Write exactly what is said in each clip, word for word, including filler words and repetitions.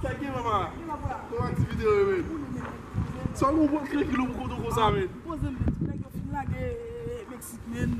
Sa k gen, papa? Kòman aktivite yo ye, men? Sa w gen, w pran trankil ou pou kont ou konsa, men? Poze m, men, ti nèg yo fin lage Meksik, men.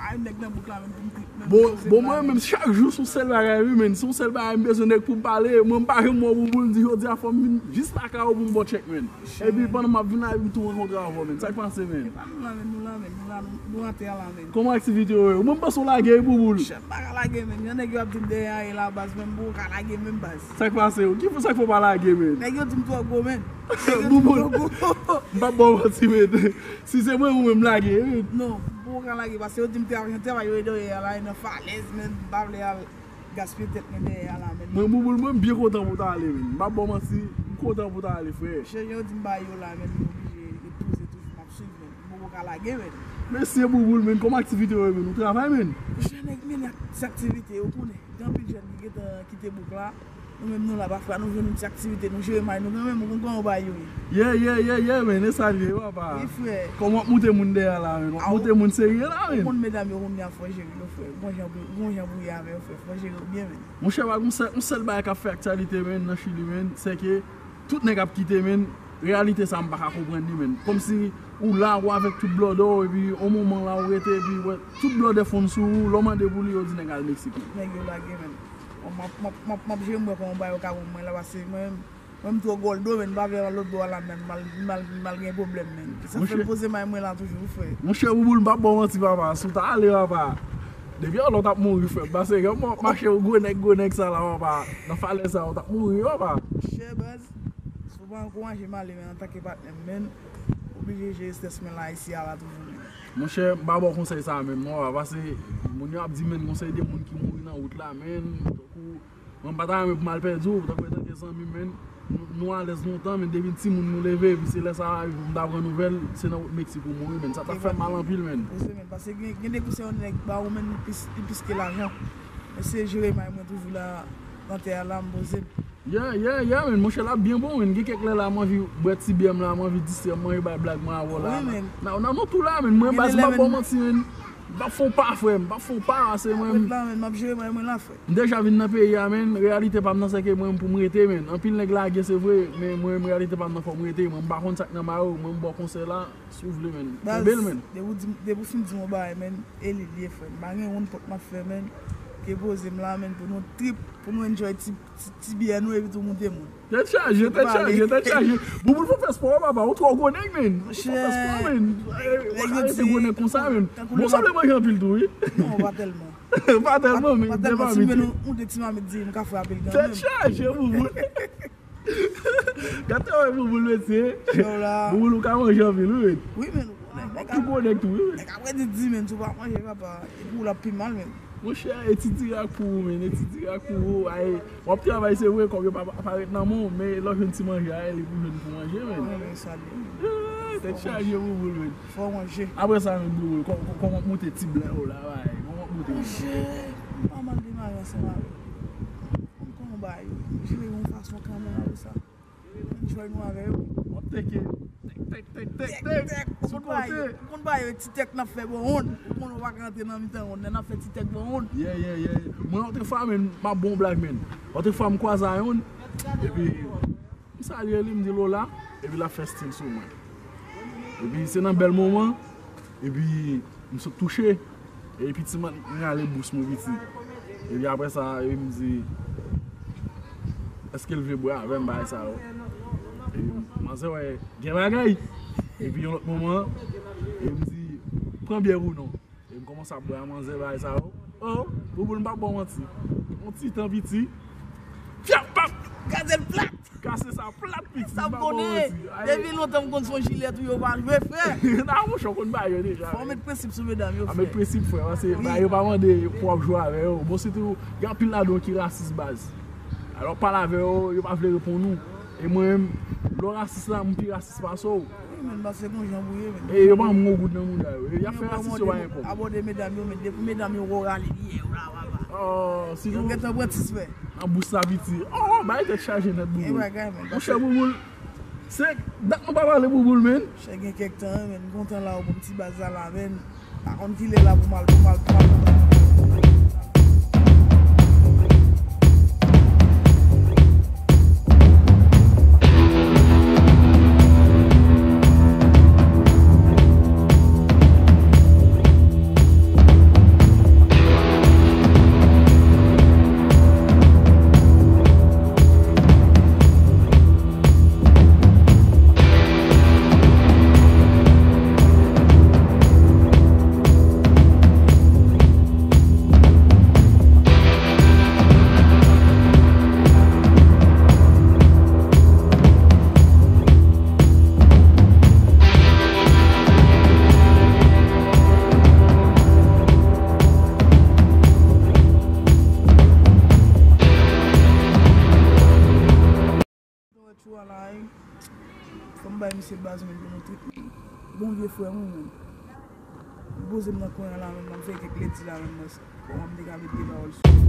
Pa yon nèg nan bouk la, men, pou m trip, men. Bon, poze m bon, la, mwen men, menm, chak jou se yon sèl bagay, wi, men. Se yon sèl bagay, m bezwen nèg pou m pale. Mwen, m pa janm wè w, Bouboul, m di, jodi a, fò m vin jis lakay ou pou m ba w tchèk, men. Epi, pandan m ap vin la, m tou rankontre avè w, men. Sa k pase, men? E pa nou la, men, nou la, men, nou la, nou, nou atè a la, men. Kòman aktivite yo ye? Ou menm panse w lage, wi, Bouboul? Chè, m pa ka lage, men. Jan nèg yo ap di m dèyè a ye la, baz, men m poko ka lage, menm, baz. Sa k pase, wi? Ki fè sa k fè w pa lage, men? Nèg yo di m twò gwo, men. Nèg yo di m twò gwo. Bouboul, m p ap ba w manti, men. Si se mwen, ou menm lage, men. Non, m poko ka lage, paske yo di m travay, travay yo ye dèyè a la, e nan falèz, men, m pa vle al gaspiye tèt mwen dèyè a la, men. Mwen, Bouboul, mwen, m byen kontan pou w ta ale, men. M p ap ba w manti, m kontan pou w ta ale, frè. Chè, jan yo di m bagay yo la, men, m oblije ret poze toujou, m ap swiv, men. M poko ka lage, men. Mesye Bouboul, men, kòman aktivite yo ye, men? Ou travay, men? Monchè, nèg, men, ak ti aktivite, ou konnen. Gen anpil jèn ki gentan kite bouk la. Nou menm, nou la, pafwa, nou jwenn yon ti aktivite, nou jere may nou, men, men, ou konn kòman bagay yo ye. Yeah, yeah, yeah, yeah, men, e sa l ye, papa. Wi, frè. Kòman w ap moute moun dèyè la, men? W ap moute moun serye la, men. Ou konn medam yo kounye a, fò jere yo, frè. Gon jan pou, gon jan pou ye avè yo, frè. Fò jere yo byen, men. Monchè, pa gon sèl, yon sèl bagay k ap fè aktyalite, men, nan Chili, men, se ke tout nèg ap kite, men. Reyalite sa, m pa ka konprann li, men. Kòmsi ou la, ou avèk tout blòdè w, epi yon moman la, ou rete, epi, wè, tout blòdè fonn sou ou, lè w mande pou li, yo di nèg al Meksik. Nèg yo lage, men. Bon, m ap, m ap, m ap, m ap jere m wè kòman bagay yo ka bon pou mwen la, paske mwen, mwen, m twò gòldo, men, m pa vle al lòtbò a la, men, m al, m al, m al gen pwoblèm, men. Sa fè m poze may mwen la toujou, wi, frè. Monchè Bouboul, m p ap ba w manti, papa. Si w ta ale, papa, depi alò w t ap mouri, frè m. Paske, kòman w ap mache, gwo nèg, gwo nèg sa la, papa. Nan falèz sa, w t ap mouri, papa. Chè, baz, si w pa ankouraje m ale, men, antanke patnè m, men, oblije jere estrès mwen la, isi a la toujou, men. Monchè, m pa ba w konsèy sa, men, non, papa, paske moun yo ap di, men, gon seri de moun ki mouri nan wout la, men, tankou, mwen, m pa ta renmen pou m al pèdi w, tankou etanke zanmi m, men, nou, nou alèz lontan, men depi timoun nou leve, epi se lè sa a, m ta pran nouvèl, se nan wout Meksik ou mouri, men. Sa ta fè m mal anpil, men. Poze, men, paske gen, gen de kou se yon nèg ba ou, men, li plis, li plis ke lajan. Men se jere may mwen toujou la, nan tè a la, m poze m. Yeah, yeah, yeah, men, monchè, l ap byen bon, men. Gen kèk lè la, m anvi bwè ti byè m la, m anvi distrè m, m anvi bay blag mwen avè w la. Wi, men. Nan, nan, nou tou la, men. Mwen, baz, m p ap ba w manti, men. M p ap fè w pa, frè m. M p ap fè w pa, se mwen. Ret la, men. M ap jere may mwen la, frè. M deja vin nan peyi a, men. Reyalite pa m nan, se ke mwen, m pou m rete, men. Anpil nèg lage, se vre, men mwen, reyalite pa m nan, fò m rete, mwen. M pa konn sa k nan mayo, mwen, m ba w konsèy la, si w vle, men. Kenbe l, men. Depi w di m, depi w fin di m yon bagay, men, e li l ye, frè m. M pa gen yon pòt m ap fè, men. Ke poze m la, men, pou nou trip, pou nou enjoy ti, ti, ti byè nou, epi tou moute moun. Tèt chaje, tèt chaje, tèt chaje. Bouboul, fò w fè spò, papa. Ou twò gwo nèg, men. Ou fò w fè spò, men. Ou pa ka rete gwo nèg konsa, men. Bon, w sanble manje anpil tou, wi. Non, pa tèlman. Pa tèlman, men. Pa tèlman, si m jwenn yon, yon de ti mamit di, m ka frape l kanmenm. Tèt chaje, Bouboul. Gade travay Bouboul, mesye. Bouboul, ou ka manje anpil, wi, men. Wi, men, ou konnen, nèg ap, tou gwo nèg tou, wi, men. Nèg ap redi di, men, si w pa manje, papa, epi w l ap pi mal, men. Monchè, e ti dirak pou ou, men, e ti dirak pou ou. Ay, w ap travay, se vre, kòb yo pa, pa parèt nan men w, men lè w jwenn ti manje a, li pou jwenn pou manje, men. Wi, men, sa li ye, men. Eh, tèt chaje, Bouboul, men. Fò manje. Apre sa, men, Bouboul, kò-, kò-, kòman w ap moute ti blan yo la, bay? Kòman w ap moute yo? Monchè, m pa mal demare ansanm avè w. Kòman w bay yo? Jere yon fason kanmenm apre sa. Enjoy nou avè yo. W ap teke. Tèk, tèk, tèk, tèk, tèk. Ou konn ba yo, ou konn ba yo ti tèk n ap fè bò wonn. Ou konn ou pa ka antre nan mitan wonn nan, n ap fè ti tèk bò wonn. Yeah, yeah, yeah. Mwen, otrefwa, men, m ap ba w blag, men. Otrefwa, m kwaze a yonn. Epi, m salye li, m di l hola. Epi l ap fè stil sou mwen. Epi, se nan bèl moman. Epi, m sot touche. Epi ti man rale bous mwen piti. Epi apre sa, epi m di, èske l vle bwè avè m bagay sa yo? Epi manzè wè gen bagay. Epi yon lòt moman, epi m di, pran byè pou nou. Epi m kòmanse ap bwè a manzè bagay sa yo. Oh, Bouboul, m p ap ba w manti. Yon ti tan piti. Fyap, pap! Gade l plat! Kase sa plat, piti. Sa m konnen. Depi lontan m konn se yon jilèt ou yo pa jwe, frè. Nan, monchè, w konn bagay yo deja. Fò w met prensip sou medam yo, frè. A, met prensip, frè, paske bagay yo pa mande pou w ap jwe avè yo. Bon, sitou, gen anpil ladan yo ki rasis, baz. Alò, w ap pale avè yo, yo pa vle reponn ou. E mwen menm, lè w rasis la, m pi rasis pase w. Wi, men, paske gon jan pou ye, men. E yo pa ban m yon goud nan mouda yo. Y ap fè rasis, yo pa gen kòb. Abòde medam yo, men, depi medam yo wè w rale byè yo la, papa. Oh, sitou. Yo gentan pran ti swè. Nan bous la piti. Oh, bagay tèt chaje nèt, Bouboul. Gen bagay, men. Monchè, Bouboul, se dat nou pa pale, Bouboul, men. Monchè, gen kèk tan, men. M kontan la, ou bon ti baz la, la, men. Pa konn kilè la pou m al, pou m al, pou m al. Bay misye baz mwen pou nou tretman. Bon vye frè mwen menm. Li poze m nan kwen an la menm, m ap fè kèk ledi la menm nan. Bon, m te ka met de pawòl sou li.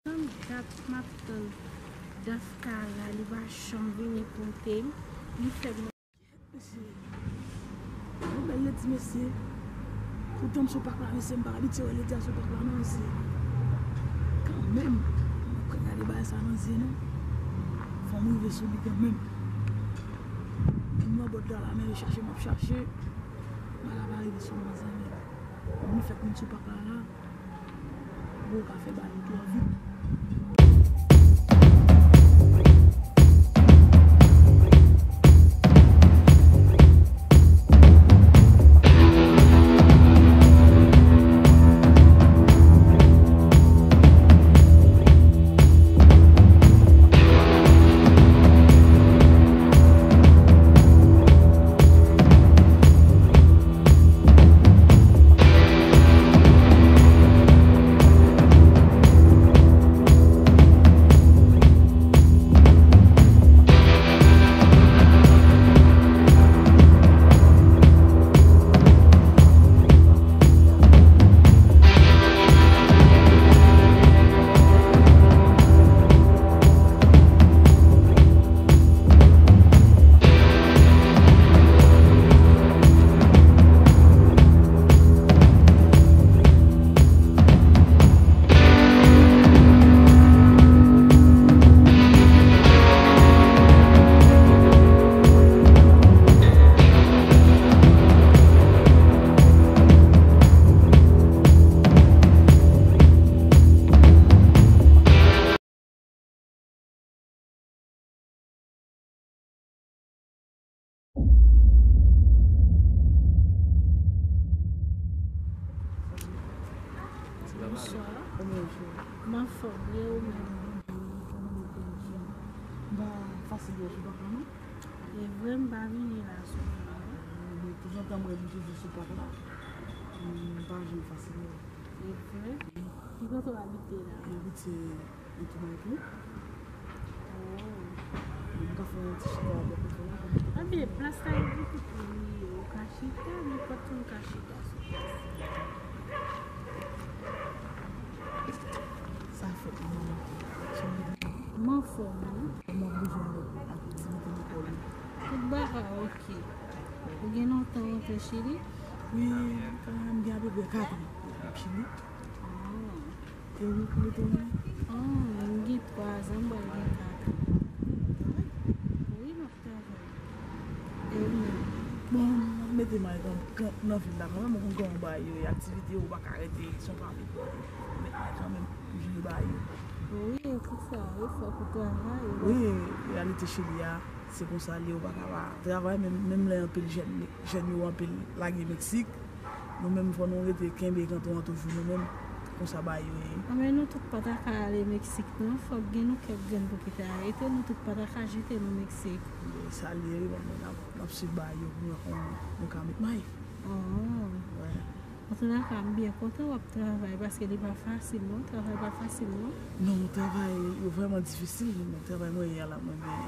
Tann dat m ap tann Dafka la, li pa janm vini kote m. Li fè m Mesye, yon bèl ledi, mesye. Poutan m sou pak la, mesye, m pa abitye wè ledi a sou pak la, non, mesye. Kanmenm, m ap ka gade bagay sa nan zye, non. Fò m rive sou li kanmenm. Moun nan bòt la, la, men chache, m ap chache. Bagay la pa rive sou mwen, zanmi. Moun fèk vin sou pak la, la. Ou ka fè bagay yo twò vit. Bonswa. M anfòm, e ou menm? M pa fasil wè sou pak la, non. E vre, m pa vini la souvan, non. Men tanzantan m wè m toujou sou pak la. M pa janm fasil wè. E vre? Ki kote w abite la? M abite Etoumake. Oh. M ka fè yon ti chita bò kote la. Ebyen, plas la yo piti pou li ye. Ou ka chita, nenpòt moun ka chita sou plas. Sa fèt, mwen. M anfòm, wi. M ap bezwen avèk aktivite lekòl. Tout bagay oke. Ou gen lontan ou te Chili? Wi, kanmenm, m gen apeprè kat an m ap Chili. Oh. E ou, kòman w ye? Oh, m gen twa zan, m pral gen kat an. Wi, m ap travay. E ou menm? Bon, m ap mete may nan, nan vil la kanmenm, ou konn kòman bagay yo ye, aktivite yo, ou pa ka rete, se yon fami. Ou met may kanmenm, pou jere bagay yo. Wi, e pou sa, e fòk ou travay, wi. Wi, reyalite Chili a, se konsa l ye, ou pa ka pa travay, menm, menm lè anpil jèn, jèn yo anpil lage Meksik, nou menm fò nou rete kenbe kanton an toujou nou menm. Konsa bagay yo ye. Anben nou tout pa ta ka ale Meksik non, fòk gen nou kèk grenn pou ki ta rete, nou tout pa ta ka jete nou Meksik. Sa l ye wi, bon, n ap, n ap swiv bagay yo pou nou wè kòman nou ka met may. Oh. Wè. Antoulaka, m byen kontan w ap travay, paske li pa fasil non, travay pa fasil non. Non, travay yo vrèman difisil, men travay mwen ye a la, mwen gen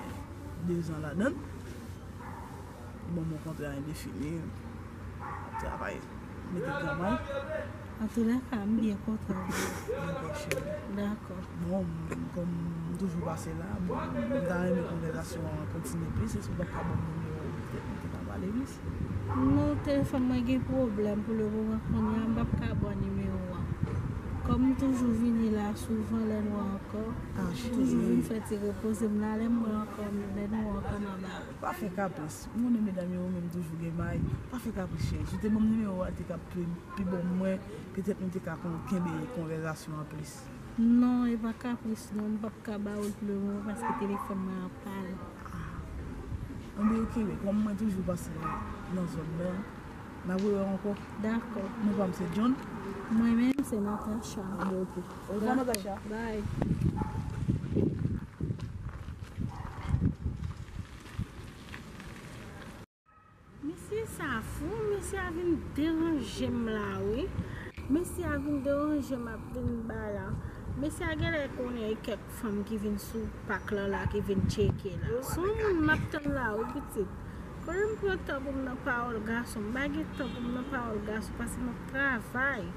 de zan ladan l. Li ban mwen kontra endefini, m ap travay, mete granmay. Antoulaka, m byen kontan. Dakò, cheri. Dakò. Bon, m, kòm m toujou pase la, bon, m ta renmen konvèsasyon an kontinye plis, èske w p ap ka ban m nimewo w, petèt nou te ka pale plis? Non, telefòn mwen gen pwoblèm pou le moman kounye a, m p ap ka ba w nimewo a. Kòm m toujou vini la souvan lè nou ankò, ah, m toujou vin fè ti repoze m la, lè m wè ankò, lè nou ankò m aba. Pa fè kapris. M konnen medam yo menm toujou gen may. Pa fè kapris, cheri. Si w te ban m nimewo a, l te ka pi, pi bon pou mwen. Petèt nou te ka kon, kenbe konvèzasyon an plis. Non, e pa kapris non, m p ap ka ba ou l pou le moman paske telefòn mwen an pàn. Ah. Anben, oke, men kòm mwen toujou pase nan zòn nan, n ap rewè ankò. Dakò. Non pa m se John. Mwen menm se Natacha. Anben, oke. Orevwa, Natacha. Bye. Mesye sa fou, mesye a vin deranje m la wi. Mesye a vin deranje m ap vin ba la. Mesye a genlè konnen e kèk fanm ki vin sou pak lan la ki vin tcheke la. Se yon moun m ap tann la wi pitit. Kote m pran tan pou m nan pawòl gason, m pa gen tan pou m nan pawòl gason paske m ap travay.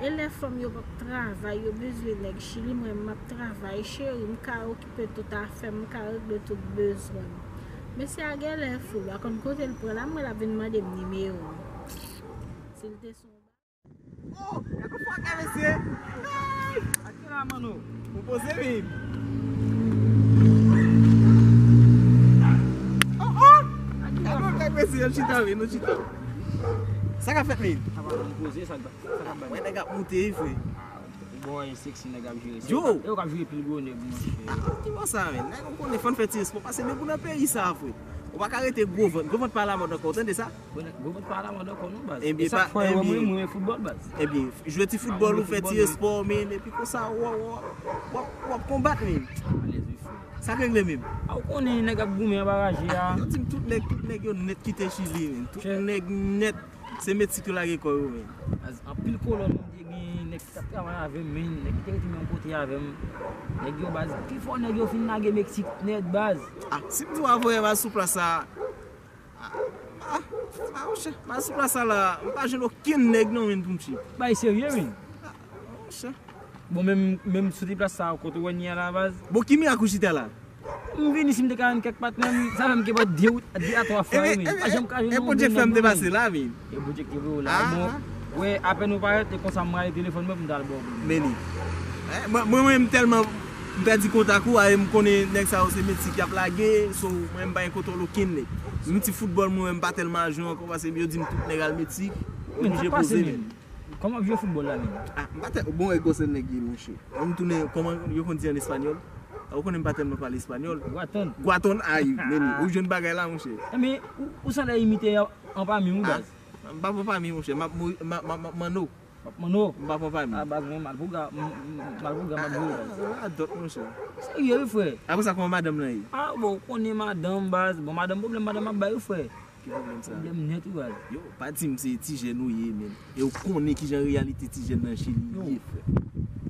E lè fanm yo p ap travay, yo bezwen nèg chili, mwen m ap travay, cheri, m ka okipe tout afè m, m ka regle tout bezwen m. Mesye a genlè fou, l pa konn kote l pran la, m wè l ap vin mande m nimewo. Si l te sou yon ba- Oh, gade yon fwa ka mesye. Hey! Atè la, mano. Ou poze vin. Oh, oh! Gade yon fwa ka mesye, yo chita, wi, nou chita. Sa ka fèt, men? Sa pa konn poze, sa Mwen nèg ap moute wi frè. Boy, sexy nèg ap jere. Yo! E yo k ap jere pil gwo nèg, monchè. Ki bò sa, men? Nèg ou konnen fò n fè ti espò. Pase men pou nan peyi sa, frè. Ou pa ka rete gwo vant. Gwo vant pa lamòd ankò, ou tande sa? Gwo vant pa lamòd ankò, non, baz. Ebyen, e sa k fè mwen renmen foutbòl, baz. Ebyen, jwe ti foutbòl ou fè ti espò, men, epi konsa, w ap, w ap, w ap konbat, men. Alèz wi, frè. Sa k regle, men? A, ou konnen nèg ap goumen anba raje a. Yo di m tout nèg, tout nèg yo nèt kite Chili, men. Tout nèg nèt. Se Meksik yo lage kò yo, men. Baz, anpil kolòn mwen te gen, nèg ki t ap travay avè m, men, nèg ki te rete menm kote avè m. Nèg yo, baz, pifò nèg yo fin lage Meksik nèt, baz. Ah, si m di w a voye baz sou plas sa, ah, ah, ah, monchè, baz sou plas sa la, m pa jwenn okenn nèg non, men, pou m chip. Bay serye, men. Ah, monchè. Bon, menm, menm sou ti plas sa, kote w wè n ye a la, baz? Bon, ki mirak ou chita la? M vini si m te ka jwenn kèk patnè m, sa fè m gen de, de a twa fwa, wi, men. Pa janm ka jwenn yon bon nèg, non, men. E Bondye k fè m te pase la, men. E Bondye k te voye w la. Bon, wè, apèn ou parèt, e konsa m rale telefòn mwen pou m t al ba w. Men li. Eh, mwen, mwen, mwen, m tèlman, m pèdi kontak ou, a, e m konnen nèg sa yo se Meksik y ap lage, so, mwen, m pa gen kontwòl okenn nèg. Menm ti foutbòl, mwen, m pa tèlman al jwe ankò, paske yo di m tout nèg al Meksik, oblije poze, men. Kòman w ap jwe foutbòl la menm? Ah, m pa tè, bon, e gwo se nèg ye, monchè. An m tounen, kòman yo konn di an espanyòl? Ah, ou konnen m pa tèlman pale espanyòl. Guatón. Guatón, ay, men, ou jwenn bagay la, monchè. Enben, ou, ou sanble imite an, an pami, wi, baz. M pa pran pami, monchè. M ap mouri, m ap, m ap, m ap manno. M ap manno. M pa pran pami. Ah, baz, mwen, malpougra, m, m, malpougra, m ap jwe, baz. Ah, radòt, monchè. Serye, wi, frè. Apre sa, kòman madanm lan ye? Ah, bon, ou konnen madanm, baz. Bon, madanm, pwoblèm madanm ap bay, wi, frè. Ki pwoblèm sa? Pwoblèm nèt, wi, baz. Yo, pa di m se ti jèn ou ye, men. E ou konnen kijan reyalite ti jèn nan Chili ye, frè.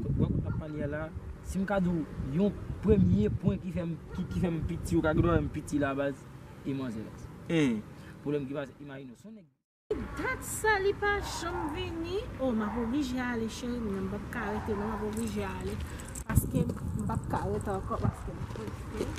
Wè kote n ap pale a la, si m ka di w, yon premye pwen ki fè m, ki, ki fè m piti, ou ka gen dwa wè m piti la, baz, e manzè la. Hein. Pwoblèm ki pase, imajine w, se yon nèg. Dat sa li pa janm vini. Oh, m ap oblije ale, cheri m nan, m p ap ka rete, non, m ap oblije ale. Paske m p ap ka rete ankò, paske m prese.